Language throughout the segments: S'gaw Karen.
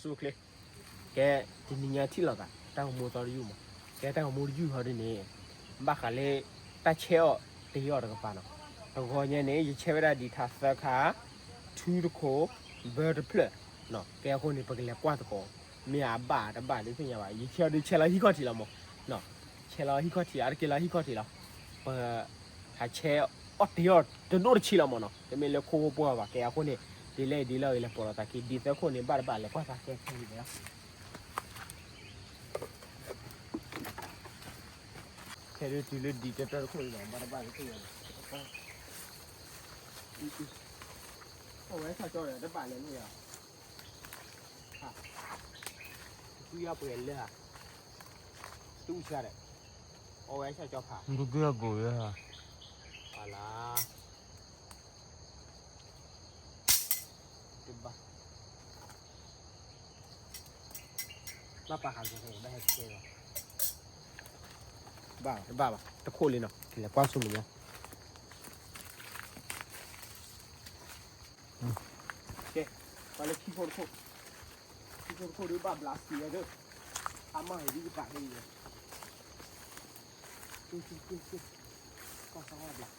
ဆူၣ်ချ့, ကဲ, တနံၤညါထံၣ်လိာ်သး တၢ်ဂီၤမူသီတယုၢ်မး, ကဲတၢ်ဂီၤမူတယုၢ်ဟီဒ်န့ၣ်, ဘၣ်ဃးလၢ တၢ်ဆဲးအီၣ်တ့အီၣ်တကပၤနီၤ, တဂီၤညါန့ၣ် ယဆဲးဝဲဒၣ်ဒံးထါသၢခါ, ထူတခိၣ်, ဘၢတဖျၢၣ်, ကဲအဃိန့ၣ် ပကလဲၤကွၢ်သကိး, မ့ၢ်အဘၣ်တဘၣ်ဒ်သ့ၣ်ညါဘၣ်, ယဆဲးအီၤဒ်ဆဲးလီၤဟံၣ်ခီၣ်ထံးလီၤမး, ဆဲးလီၤဟံၣ်ခီၣ်ထံး အါတက့ၢ်လီၤဟံၣ်ခီၣ်ထံးလီၤ, ပ ဟးဆဲးအီၣ်တ့အီၣ်တဒိၣ်တဆံးလီၤမးနီၤ, တမ့ၢ်လၢခိၣ်ဖိပှၢ်ဘၣ်, ကဲအဃိန့ၣ် ဒ်လဲၣ်ဒ်လဲၣ်ဂ့ၤ လဲၤပိာ်လိာ်သးခံ ဒ်သၢခိၣ်န့ၣ် ဘၣ်တဘၣ်လဲၤကွၢ်သးခဲခဲန့ၣ်လီၤ, ခဲဒုးတုၤလၢဒ်တၢ်တခိၣ်န့ၣ် ဘၣ်တဘၣ်လၢခိၣ်န့ၣ်, အီၣ်ဝဲဆီကၠီဒီး တဘၣ်လဲၤန့ၣ်လီၤ, ဃုယီၢ်ပှဲၤလၢဧါ, တူၢ်ဆါဒီး, အီၣ်ဝဲဆီကၠီဖး, ဒုၣ်ဒွဲၣ်အဘိၣ်လၢဧါ, ပှၤလၢ တဘၣ်, ဘၣ်ပာ်ဃာ်ကဲခဲအံၤ ဘၣ်ဟဲကဲလီၤ, ဘၣ်တဘၣ်ဘၣ် တခိၣ်လံနီၤ, ကလဲၤကွၢ်ဆူမဲာ်ညါ, ကဲ, ပှၤလၢခံခိၣ်တခိၣ်, ခံခိၣ်တခိၣ်ဒုးဘၣ်ဘျးစံးဝဲဒၣ်, အါမးဟဲဒ်ယပာ်ဟဲအံၤ, ကွၢ်စၢ်ဘၣ်ဘျး, ဘၣ်ဘျး,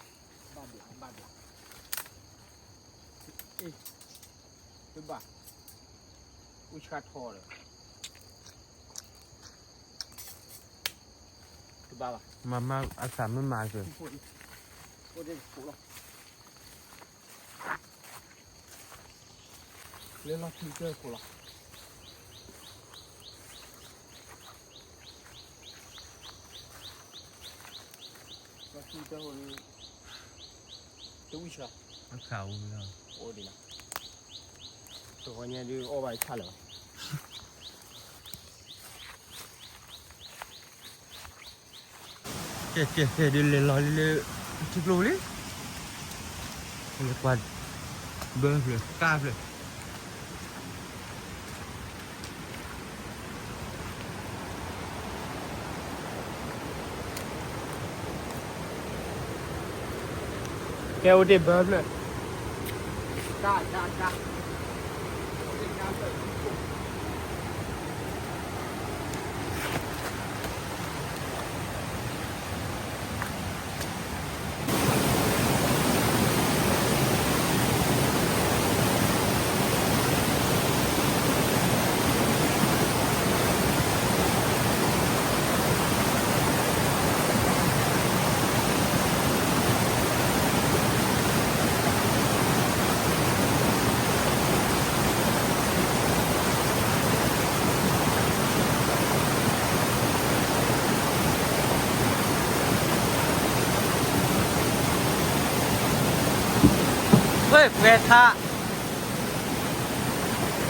ဘၣ်ဘျး, အ့ၣ်, တဘၣ်, အိၣ်ဆှၣ်ထီဒီး တဘၣ်ဘၣ်, မၤမၤအသးမ့ၢ်မၤက့ၤ, အိၣ်ဒ့ၣ်တခိၣ်လီၤ, လၢလီၢ်ခံကတၢၢ်တခိၣ်လီၤ, လီၢ်ခံကတၢၢ်အိၣ်ဒ့ၣ်, တဝံၣ်ဆှၢ, အခါအိၣ်လီၤ, အိၣ်ဒ့ၣ်လီၤ, တဂီၤညါဒုးအီၣ်ဘၣ်ဆၣ်လၢၤဘၣ် ကဲကဲကဲ ဒုးလဲၤလီၤလၢ ထံကျိလံ, လဲၤကွၢ် ဘၢဖျၢၣ် ကါဖျၢၣ်, ကဲအိၣ်တ့ၢ်ဘၢဖျၢၣ်, ကါကါကါ, အိၣ်တ့ၢ်ကါဖျၢၣ် ပှဲၤထါ,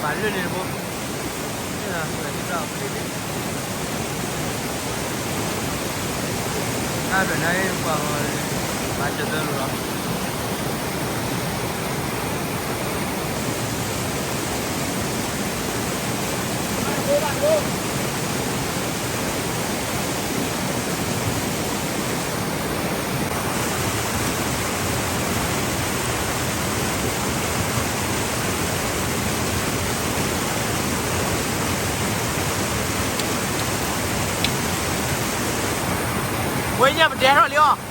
ပာ်လၢန့ၣ်တဘိ, တၢ်ဘျုးနၤအံၤ ပှၤဂီၤ, ဘၣ်ကၢၤသၢလိာ်လီၤ. ဝဲညၣ်ပတဲထီၣ်လံအီၤ.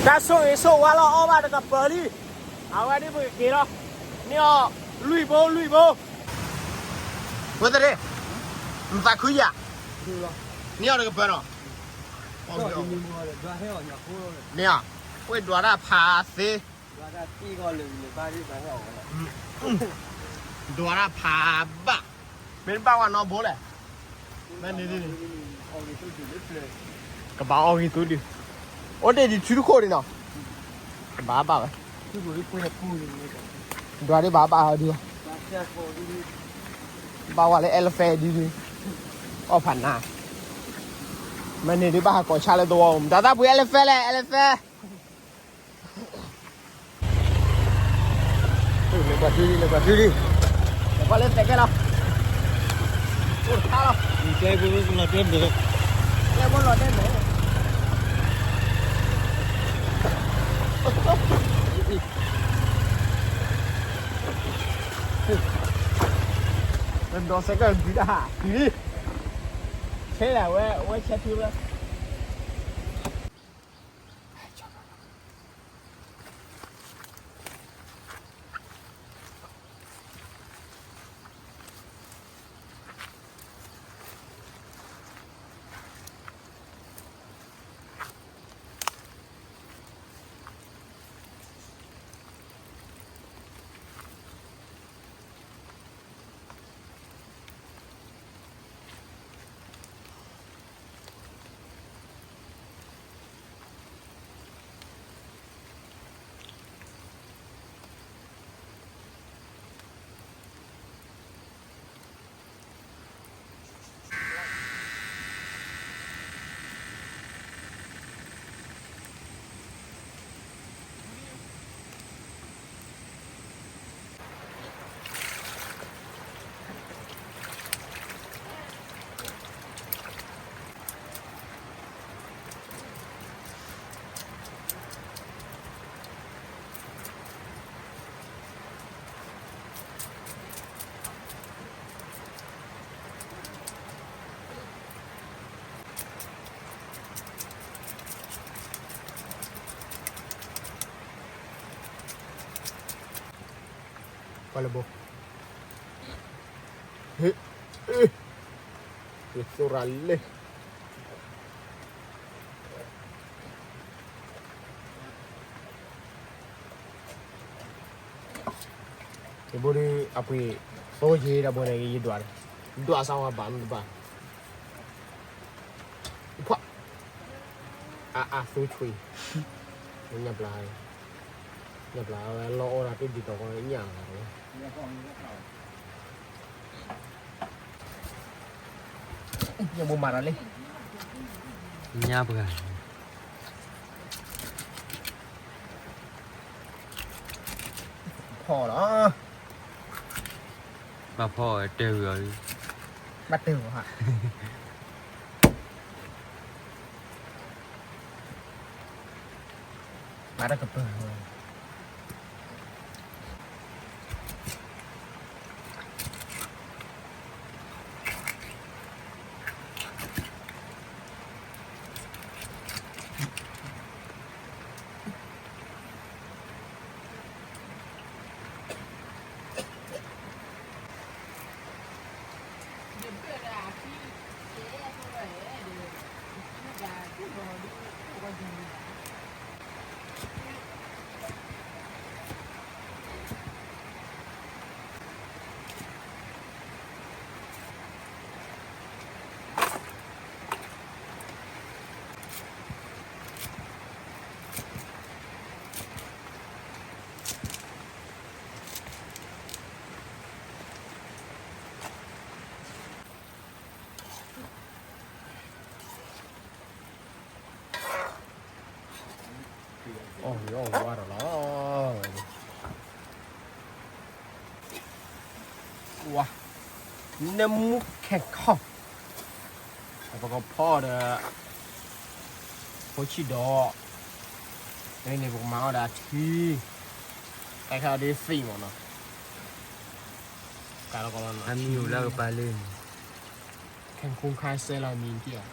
တၢ်ဆိၣ်ဂ့ၤဆိၣ်ဝါလီၤ အီၣ်ဘၣ်တကပၤလံ, အဝဲဒၣ်ပကက့ၤလီၤ, န့ၢ်အီၤလွံၢ်ဘိလွံၢ်ဘိ, ဝဲသ့ၣ်, နသးခုယၤ, န့ၢ်အီၤတကပၤနီၤ, န့ၢ်အီၤ, ဝဲဒွးတၢ်ဖးသ့, ဒွးတၢ်ဖးဘၣ်, မ့ၢ်တဘၣ်ဝဲနီတဘိလဲၣ်, မ့ၢ်န့ၣ် ကဘၣ်အီၣ်ဂ့ၤသူဒုး, အိၣ်တ့ၢ်ဒံးထုတခိၣ်ဒံးနီၤ, ကဘၣ်ဘၣ်ဝဲ, ဒွးဒံးဘၣ်ဘၣ်ဟီဒုး, ဘၣ်ဝဲလၢ elephant ဒုးဒုး, အီၣ်ဖးနါ, မ့ၢ်န့ၣ်ဒုးဘၣ်ဟးကိးဆၣ်လၢသဝီ, မတၤသၣ်ပှ့ၤ elephant လဲၣ် elephant လဲၤကွၢ်တုၤလံ လဲၤကွၢ်တုၤလံ, လဲၤကွၢ်လၢသဲးကဲလီၤ, အိၣ်တခါလီၤ, ကျဲဖိလီၤတဲဘၢ, ကျဲဖိလီၤတဲဘၢ, ဒီးစဲးကဲတုၤတဟးတုၤလံ, ဆဲးလဲၤဝဲ ဝဲဆဲးတုၤလၢ ကွၢ်လၢဘိ, ဟ့ၣ်, ယသိၣ်ရၤလ့ၣ်, ယဘိဒုးအပှ့ၤ, သိယ့ၤဒီးဘိန့ၣ် ယဒွး, ဒွးစၢ်ဝဲဘၣ်မတဘၣ် ဖ, အါအါသိဆွံ, ညၣ်ဘျါ, ညၣ်ဘျါဝဲလီၤအီၣ်ဒၣ်တဒ်သိးကီးညၣ်လီၤ, ညၣ်ဘိမၤတၢ်လံ, ညၣ်ပှၤ ဖီၣ်လီၤ, ဘၣ်ဖီၣ်တဲဝံၤအီၤ, ဘၣ်တဲဝံၤဟါ, ဘၣ်တကပၤ အီၣ်ဝံၤအီၣ်ဝါဒီးလီၤ, ဝါ, နမူခဲခီ, ပကဖီဒီး, ဖိဆံးဒီး, န့ၣ်ပကမၤအီၣ်ဒီးထံ, တၢ်ခါဒ်သ့ၣ်မးနီၤ, ကးလီၤကီးလီၤနီၤ, အမံၤအိၣ်လၢကပၤလၢန့ၣ်, ခဲၣ်ခူခါစဲလီၤမံၤတံၢ်,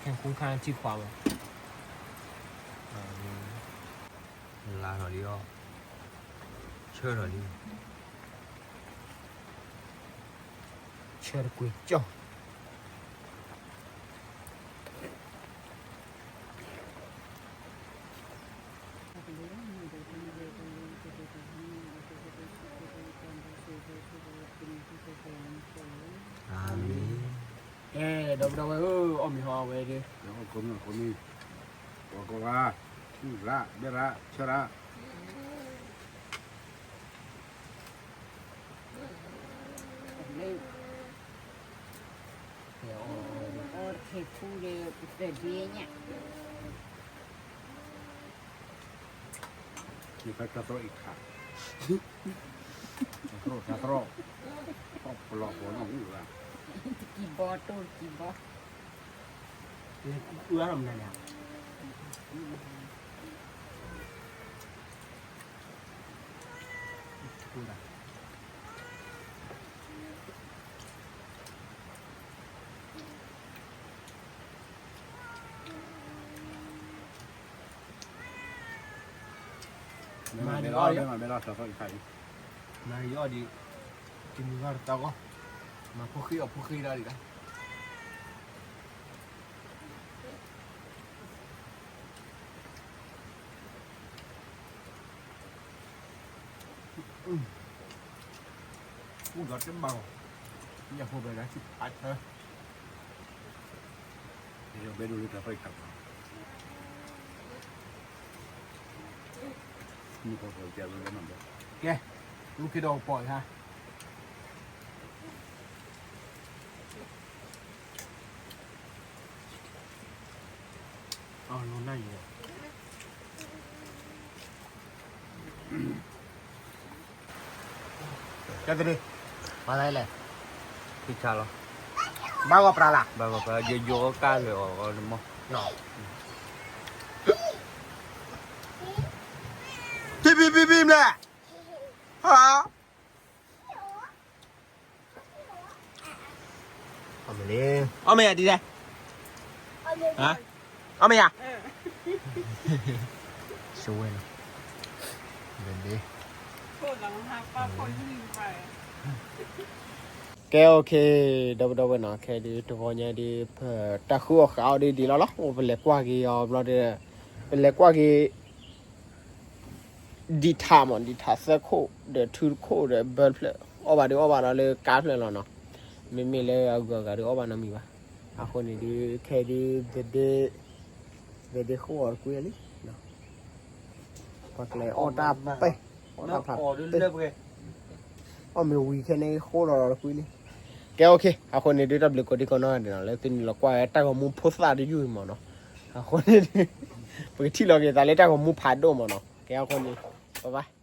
ခဲၣ်ခူခါထံခွးမး, အ လါထီၣ်လံအီၤ, ဆၢထီၣ်လံ, ဆၢတကွံာ်ကၠီၣ်. အၤမ့ၣ်. ကဲ ဒီပုၢ်ဒီဝဲၢ်ဧၢ, အီၣ်မ့ၤဟီဝဲဒၣ်, ကိးမံၤကိးမံၤ, ကိးကိးဂၤ, ဆူၣ်ရၣ်, ဘဲရၣ်, ဆၢရၣ်. ယဖဲတၢ်သရီၣ်အံၤခါ, တၢ်သရီၣ်, ပလီၢ်ပီၤနီၢ်ဟူလၢ်, တကံၢ်ဘီတိၢ်တကံၢ်ဘီ, အၢမနုၤလဲၣ်. မၤဒံးအီၣ်ဒံး, မၤဒံးအီၣ်ဒံး, တမံၤဂီၢ်တသီဂီၢ်, မၤဖိဃ့အီၣ်ဖိဃ့ဒၣ်ဒံးလီၤ. အူဒီးတဘၣ်ဂီၢ်, ယဖိဘဲလၢဆံဖးဆၢ, ယဘဲဒိလၢတၢ်သီၣ်အံၤခါ, မုၢ်ကီၢ်ကီၢ်ကဲဝဲလၢနီၢ်ဘဲ, ကဲ, မုၢ်က့ၤဒီးပီၢ်အံၤခါ. အီၤ လီၤနၢ်ယံၤ, ကဲသ့ၣ်, မၤသးလဲၣ်, ထံဆါလီၤ, ဘၣ်ဂီၤပြးလၢ်, ဘၣ်ဂီၤပြး, ယယိကၢ်လၢအီၤနမီၢ်, ဖံဖံဖံဖံမလဲၣ်, ဟါ အီၣ်မ့ၢ်ယၤဒ်လဲၣ်, အီၣ်မ့ၢ်ယၤ, ဆိဝဲလီၤ, ကဲ okay, ဒီပုၢ်ဒီဝဲၢ်နီၤ, ခဲဒုးတဂီၤညါဒုး ပတၢ်ဃုအီၣ်ဃုအီဒ်ဒ်လီၤလီၤ, အိၣ်ပလဲၤကွၢ်က့ၤအီၤဘျီဒီး, ပလဲၤကွၢ်က့ၤ ဒံးထးမး, ဒံးထးသၢခိၣ်ဒီးထူတခိၣ်ဒီးဘၢတဖျၢၣ်, အီၣ်ဘၣ်ဒုးအီၣ်ဘၣ်ဒီးလၢကါတဖျၢၣ်လီၤနီၤ, မ့မ့ၢ်လၢအဂုၤအဂၤဒုးအီၣ်ဘၣ်နီတမံၤဘၣ်. အဃိန့ၣ်ဒုး ခဲဒုး သဒ့, သဒ့ဃိအီၤတကွံာ်လံ, ပှၤကျဲအီၣ်တၢ်ပဲာ်, အီၣ်တၢ်ဖျးပဲာ်, အီၣ်မ့ၢ်ဝံၤခဲန့ၣ်ဃိလီၤလီၤတကွံာ်လံ. ကဲ okay, အဃိန့ၣ်ဒုး တၢ်ဘျုးကိးဒံကိးနီၢ်ဂၤဒဲးနီၤ လၢသုနုာ်လီၤကွၢ်ဝဲတၢ်ဂီၤမူဖိသၣ်တယုၢ်အံၤမးနီၤ, အဃိန့ၣ်ဒုး ပကထံၣ်လီၤက့ၤသးလၢတၢ်ဂီၤမူဖးဒိၣ်မးနီၤ, ကဲ အဃိန့ၣ် bye bye.